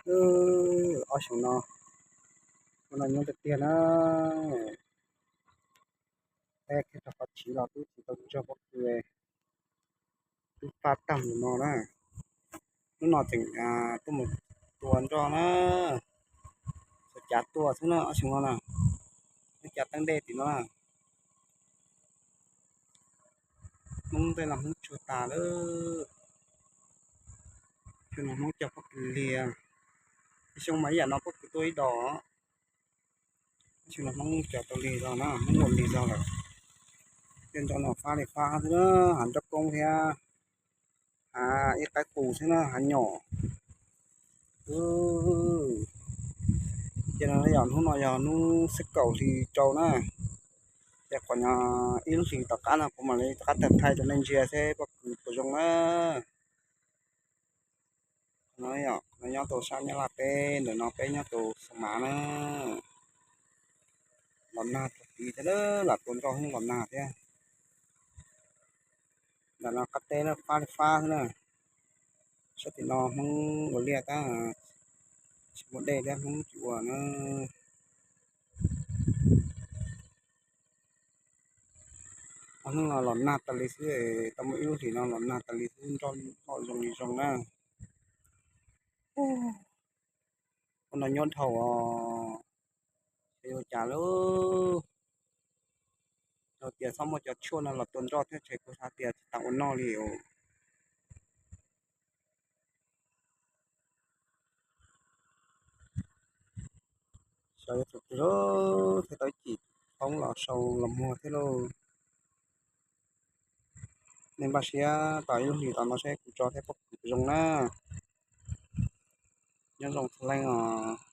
Ob xyoos no, hnub no nyob tiag tiag na, peb khiav rau qhov tsis los twb tsis tau tsaug pob kws, twb fab tag mus no na. Hnub no tseem tuaj mus tua nroj na, xyov cav tuaj xwb na ob xyoos no na, twb cav teeb dej tim no na. Hmoob tej los Hmoob tsuag tas lawm. Xyoo no Hmoob cog pob kws lig, xyoo mas ib yam no pob kws tuaj ib dos. Xyoo no Hmoob cog tau lig zog na, Hmoob ua lig zog lawm. Tej nroj no fab li fab xwb na, hav nroj koob thiab, hav ib qaib qus xwb na, hav nyom. Ces no yog hnub no yog hnub xiab kaum hli rau na. Ces qhov no ib lub hlis tom qab no kuv mam li rov qab thaij rau nej ntsia seb pob kws puas zoo na. No nyob rau sab Nyab Laj teb, ntawm no peb nyob rau Xas Mas na. Los nag tag tid thiab, lam tua nroj los nag thiab. Ntawm no qab teb na, fab li fab xwb na. Sab tim no Hmoob ua liaj tab, tsis muaj dej thiab Hmoob tsis ua na. Ob hnub no los nag tas li xwb, tau muaj ib lub hlis no los nag tas li xwb, nroj zoo li zoo na. Ua no nyob dhau os, yuav cas lauj. Yog tias txhob muaj cov tshuaj no los tua nroj thiab ces kuv xav tias tsis tau ua noj li os. Xyov yuav tsum twg lauj, thiaj tau ib cim thoob los sau los muag thiab lauj. Nej npaj siab tos ib lub hlis tom no seb kuv tso thiab pob kws puas zoo na. Nyob zoo txhua leej os.